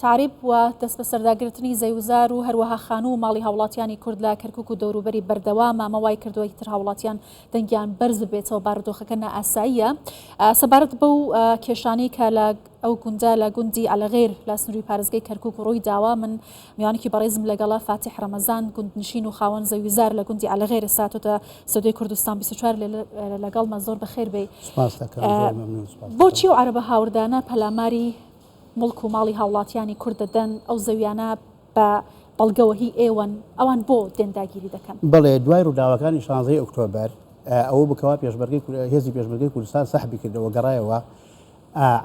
تەعریب و دەستبەسەرداگرتنی زەیوزار و هەروەها خانوو و ماڵی هاوڵاتیانی کورد لە کەرکوک و دەوروبەری بەردەوامە، ئەمە وایکردووە ئیتر هاوڵاتیان دەنگیان بەرز ببێتەوە، بارودۆخەکە نائاساییە. سەبارەت بەو کێشانەی کە لە ئەو گوندە لە گوندی عەلەغێر لە سنووری پارێزگەی کەرکوک ڕووی داوە، من میوانێکی بەڕێزم لەگەڵە، فاتیح ڕەمەزان، گوندنشین و خاوەن زەویوزار لە گوندی عەلەغێر، ئێستا هاتۆتە ستۆدیۆی کوردستان 24 لەگەڵمە، زۆر بەخێر بێی. سوپاست دەکەم، زۆر مەمنون، سوپاست دەکەم. بۆچی ئەو عەرەبە هاوردانە پەلاماری موڵک و ماڵی هاوڵاتیانی کورد دەدەن، ئەو زەویانە بە بەڵگەوە هی ئێوەن، ئەوان بۆ دێن داگیری دەکەن؟ بەڵێ، دوای ڕووداوەکانی شانزەی ئۆکتۆبەر، ئەوە بوو کەوا پێشمەرگەی هێزی پێشمەرگەی کوردستان سەحبی کردەوە، گەڕایەوە،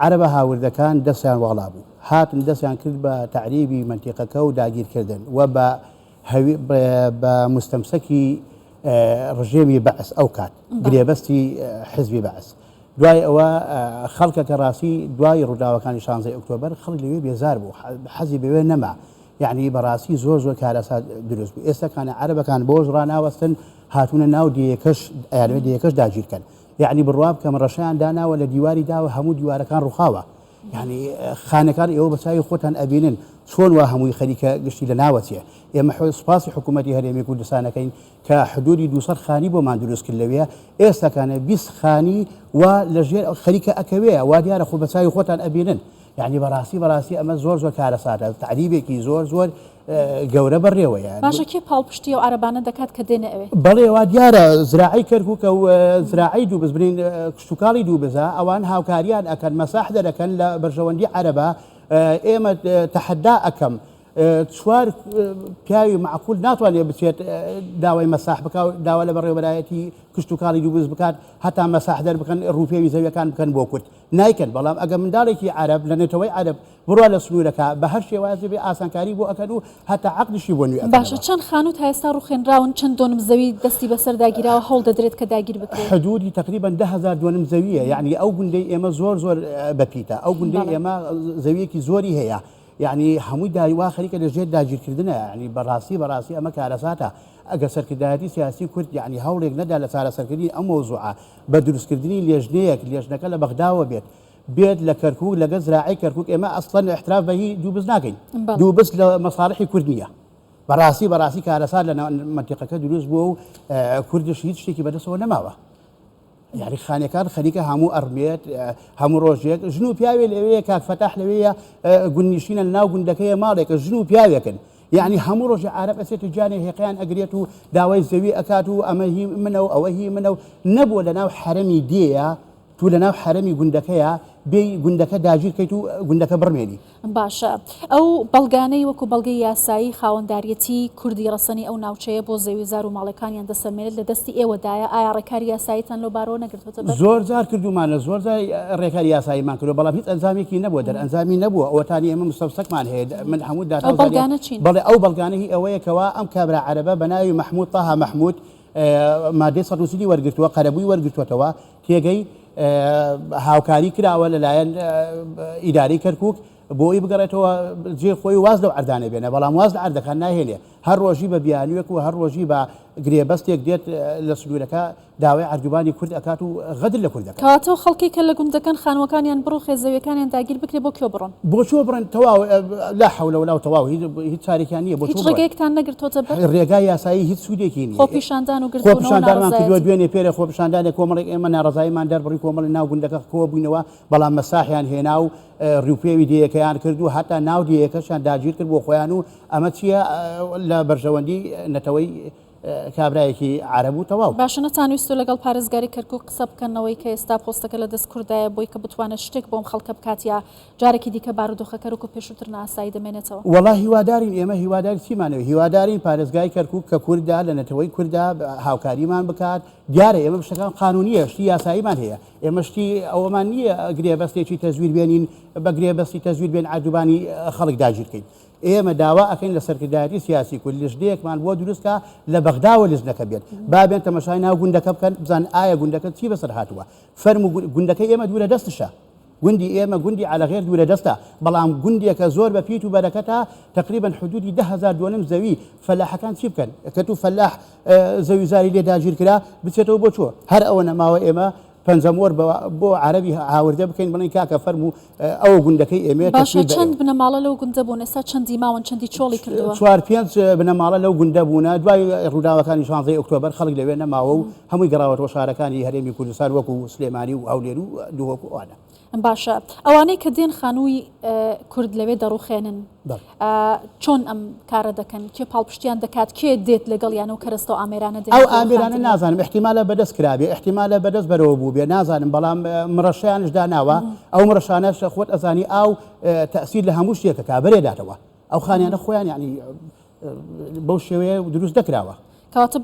عەرەبە هاوردەکان دەستیان واڵا بوو، هاتن دەستیان کرد بە تەعریبی مەنتیقەکە و داگیرکردن و بە بە موستەمسەکی ڕژێمی بەعس ئەوکات، گرێبەستی حزبی بەعس. دوای ئەوە خەڵکەکە ڕاستی دوای ڕووداوەکانی شانزەی ئۆکتۆبەر خەڵک لەوێ بێزار بوو، حەزی بەوێ نەما، یەعنی بەڕاستی زۆر زۆر کارەسات دروست بوو. ئێستاکانە عەرەبەکان بەوەش ڕاناوەستن هاتوونە ناو دێیەکەش ئەیانەوێت دێیەکەش داگیرکەن. یەعنی بڕوا بکەم ڕەشیان داناوە لە دیواری داوە هەموو دیوارەکان ڕووخاوە. یەعنی خانەکان ئێوە بە چاوی خۆتان ئەبینن چۆن وا هەمووی خەریکە گشتی لە ناوەچێ. ئێمە سوپاسی حکوومەتی هەرێمی کوردستان ئەکەین کە حدودی 200 خانی بۆمان دروست کرد لەوێ، ئێستاکانە 20 خانی وا لە ژێر خەریکە ئەکەوێ، وا دیارە خۆ بە چاوی خۆتان ئەبینن. یەعنی بەڕاستی بەڕاستی ئەمە زۆر زۆر کارەساتە، تەعریبێکی زۆر زۆر گەورە بەڕێوەیە. باشە کێ پاڵپشتی ئەو عەرەبانە دەکات کە دێنە ئەوێ؟ بەڵێ وا دیارە زراعەی کەرکوکە و زراعەی دووبز بنین کشتوکاڵی دووبزە ئەوان هاوکاریان ئەکەن مەساح دەرەکەن لە بەرژەوەندی عەرەبە ئێمە تەحەدا ئەکەم چوار پیاوی معقول ناتوانێت بچێت داوای مەساح بکا و داوا لە بەڕێوەبەرایەتی کشتوکاڵی دووبز بکات هەتا مەساح دەربکەن ڕووپێوی زەویەکان بکەن بۆ کورد نایکەن بەڵام ئەگەر منداڵێکی عەرەب لە نەتەوەی عەرەب بڕوا لە سنوورەکە بە هەر شێوازێ بێ ئاسانکاری بۆ ئەکەن و هەتا عەقدیشی بۆ نوێ باشە ئەکەنەوە. چەند خانوو تا ئێستا ڕووخێنراون، چەند دۆنم زەوی دەستی بەسەردا گیراوە هەوڵ دەدرێت کە داگیر بکرێت؟ حدوودی تەقریبەن 10,000 دۆنم زەوییە، یەعنی ئەو گوندەی ئێمە زۆر زۆر بەپیتە، ئەو گوندەی بەڵێ. ئێمە زەوییەکی زۆری هەیە، یەعنی هەمووی دا وا خەریکە لە ژێر داگیرکردنە، یەعنی بەڕاستی بەڕاستی ئەمە کارەساتە، ئەگەر سەرکردایەتی سیاسی کورد یەعنی هەوڵێک نەدا لە چارەسەرکردنی ئەم مەوزوعە بە دروستکردنی لێژنەیەک، لێژنەکە لە بەغداوە بێت، بێت لە کەرکوک لەگەل زراعەی کەرکوک ئێمە ئەسڵەن ئیعتراف بە هی دووبز ناکەین، دووبز لە مەساڵحی کورد نییە. بەڕاستی بەڕاستی کارەسات لە مەنتیقەکە دروست بووە و کوردش هیچ شتێکی بەدەستەوە نەماوە. یاری خانەکان خەریکە هەموو ئەڕمێت هەموو ڕۆژێک ژن و پیاوێ لەوەیە کاک فەتاح لەوەیە گوندنشینە ناو گوندەکەیە ماڵێکە ژن و پیاوێکن یەعنی هەموو ڕۆژێ عارەب ئەچێتە گیانێ هێقەیان ئەگرێت و داوای زەوی ئەکات و ئەمە هی منە و ئەوە هی منە و نەبووە لەناو حەرەمی دێیە تو لەناو حەرەمی گوندەکەیا بێی گوندەکە داگیر کەیت و گوندەکە بڕمێنی. باشە ئەو بەڵگانەی وەکو بەڵگەی یاسایی خاوەنداریەتی کوردی ڕەسەنی ئەو ناوچەیە بۆ زەویوزار و ماڵەکانیان دەسەلمێنێت لە دەستی ئێوەدایە ئایا ڕێکاری یاساییتان لەو بارەوە نەگرتووەتە بەر؟ زۆر جار کردوومانە زۆر جار ڕێکاری یاساییمان کردووە بەڵام هیچ ئەنجامێکی نەبووە دەرئەنجامی نەبووە ئەوەتانی ئێمە مستەوسەکمان هەیە من هەموو داتا ئەو بەڵگانە چین؟ بەڵێ ئەو بەڵگانە هی ئەوەیە کەوا ئەم کابرا عەرەبە بە ناوی مەحموود تاها مەحموود مادەی 140 ی وەرگرتووە قەرەبووی وەرگرتووەتەوە تێگەی هاوکاری کراوە لەلایەن ئیدارەی کەرکووک بۆ ئەوەی بگەڕێتەوە جێ خۆی واز لەو عەردانە بێنە بەڵام واز لە عەردەکان ناهێنێ هەر ڕۆژی بە بیانوویەک و هەر ڕۆژی بە گرێبەستێک دێت لە سنوورەکە داوای عەردوبانی کورد ئەکات و غەدر لە کورد دەکات. کەواتە ئەو خەڵکەی کە لە گوندەکەن خانووەکانیان بڕوخێ زەویەکانیان داگیر بکرێ بۆ کوێ بڕۆن؟ بۆ کوێ بڕۆن تەواو لا حول ولا تەواو هیچ چارێکیان نییە بۆ هیچ ڕێگەیەکتان نەگرتۆتە بەر؟ ڕێگای یاسایی هیچ سوودێکی نییە. خۆپیشاندان و گردبوونەوە و خۆپیشاندانمان کردووە ناڕەزایەتی. دوێنێ پێرێ خۆپیشاندانێک کۆمەڵێک ئێمە ناڕەزاییمان دەربڕی کۆمەڵی ناو گوندەکە کۆبووینەوە بەڵام مەساحیان هێنا و ڕووپێوی دێیەکەیان کرد و هەتا ناو دێیەکەشیان داگیر کرد بۆ خۆیان و ئەمە چییە لە بەرژەوەندی نەتەوەی کابرایەکی عەرەب و تەواو. باشە نەتانویستوە لەگەڵ پارێزگاری کەرکوک قسە بکەن ئەوەی کە ئێستا پۆستەکە لە دەست کوردایە بۆی کە بتوانێت شتێک بۆ ئەم خەڵکە بکات یا جارێکی دیکە بارودۆخەکە وەکو پێشووتر نائاسایی دەمێنێتەوە؟ وەڵا هیوادارین ئێمە هیواداری چیمانەوێ هیوادارین پارێزگای کەرکوک کە کوردە لە نەتەوەی کوردە هاوکاریمان بکات دیارە ئێمە شتەکان قانونیە شتی یاساییمان هەیە ئێمە شتی ئەوەمان نییە گرێبەستێکی تەزویر بێنین بە گرێبەستی تەزویر بێن عەردوبانی خەڵک داگیرکەین ئێمە داوا ئەکەین لە سەرکردایەتی سیاسی کورد لیژنەیەکمان بۆ دروست کا لە بەغداوە لیژنەکە بێت با بێن تەمەشای ناو گوندەکە بکەن بزانن ئایا گوندەکە چی بەسەر هاتووە فەرموو گوندەکەی ئێمە دوورە دەستشە گوندی ئێمە گوندی عەلەغێر دوورە دەستە بەڵام گوندێکە زۆر بە پیت و بەرەکەتە تقریبا حدودی 10,000 دۆنم زەوی فەلاحەکان چی بکەن کە تو فەلاح زەوی زاری لێ داگیر کرا بچێتەوە بۆ چۆ هەر ئەوە نەماوە ئێمە. پەنجەمۆر بۆ عەرەبی هاوردە بکەین بڵێین کاکە فەرموو ئەوە گوندەکەی ئێمەیە باشە تەسلیم بە چەند ئێوە. بنەماڵە لەو گوندە بوون ئێستا چەندی ماون چەندی چۆڵی کردووە؟ چوار پێنج بنەماڵە لەو گوندە بوونە دوای ڕووداوەکانی شانزەی ئۆکتۆبەر خەڵک لەوێ نەماوە و هەمووی گەڕاوەتەوە شارەکانی هەرێمی کوردستان وەکو سلێمانی و هەولێر و دهۆک و ئەوانە. باشە ئەوانەی کە دێن خانووی کورد لەوێ دەڕوخێنن چۆن ئەم کارە دەکەن؟ کێ پاڵپشتیان دەکات؟ کێ دێت لەگەڵیان ئەو کەرەستە و ئامێرانە دێنن ئەو بۆ ئامێرانە ڕوخاندنی؟ نازانم ئیحتیمالە بەدەست کرابێ ئیحتیمالە بەدەست بەرەوە بووبێ نازانم بەڵام مڕەشەیانش داناوە ئەو مڕەشانەش خۆت ئەزانی ئاو تەئسیر لە هەموو شتێک ئەکا بەرێداتەوە ئەو خانیانە خۆیان یانی بەو شێوەیە دروست نەکراوە. کەواتە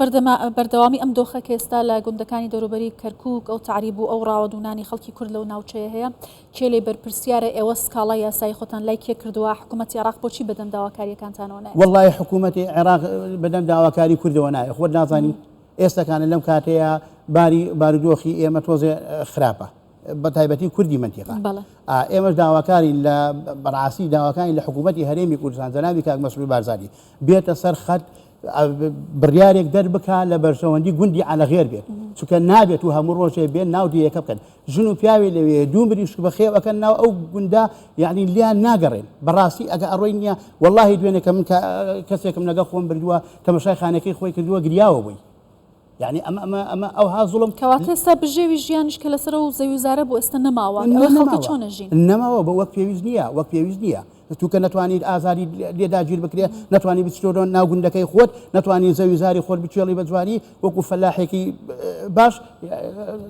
بەردەوامی ئەم دۆخە کە ئێستا لە گوندەکانی دەوروبەری کەرکووک ئەو تەعریب و ئەو ڕاوەدوونانی خەڵکی کورد لەو ناوچەیە هەیە، کێ لێی بەرپرسیارە، ئێوە سکاڵای یاسایی خۆتان لای کێ کردووە، حکوومەتی عێراق بۆچی بەدەم داواکارییەکانتانەوە نایەت؟ وەڵڵاهی حکوومەتی عێراق بەدەم داواکاری کوردەوە نایە، خۆت نازانی ئێستەکانە لەم کاتەیە باری بارودۆخی ئێمە تۆزێ خراپە. بە تایبەتی کوردی مەنتیقە ئێمەش داواکارین لە بەڕاستی داواکانی لە حکوومەتی هەرێمی کوردستان جەنابی کاک مەسرور بارزانی بێتە سەر خەت بڕیارێک دەربکا لە بەرژەوەندی گوندی عەلەغێر بێت چونکە نابێت و هەموو ڕۆژێ بێن ناو دێیەکە بکەن ژن و پیاوی لەوێ دوو مریشک بەخێو ئەکەن ناو ئەو گوندە یعنی لیان ناگەڕێن بەڕاستی ئەگە ئەڕۆی نییە واللهی دوێنێ کە من کەسێکم لەگەڵ خۆم بردووە تەمەشای خانەکەی خۆی کردووە گریاوە بووی یعنی ئەمە ئەمە ئەمە ئەوها زوڵم. کەواتە ئێستا بژێوی ژیانیش کە لەسەر ئەو زەویوزارە بوو ئێستا نەماوە، ئەوە خەڵکە چۆن ئەژین؟ نەماوە وەک پێویست نییە، وەک پێویست نییە. توکە نەتوانیت ئازاری لێ داگیر بکرێ، نەتوانی بچیتەوە ناو گوندەکەی خۆت، نەتوانی زەویوزاری خۆت بکێڵی بە جوانی وەکو فەلاحێکی باش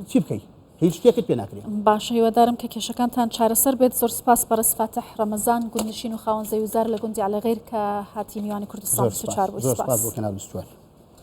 چی بکەی؟ هیچ شتێکت پێ ناکرێ. باشە هیوادارم کە کێشەکانتان چارەسەر بێت زۆر سپاس بەڕێز فاتح ڕەمەزان گوندنشین و خاوەن زەویوزار لە گوندی عەلەغیر کە هاتی میوانی کوردستان زۆر سپاس 24 بووی زۆر سپاس سپاس. بۆ کەناڵ 24.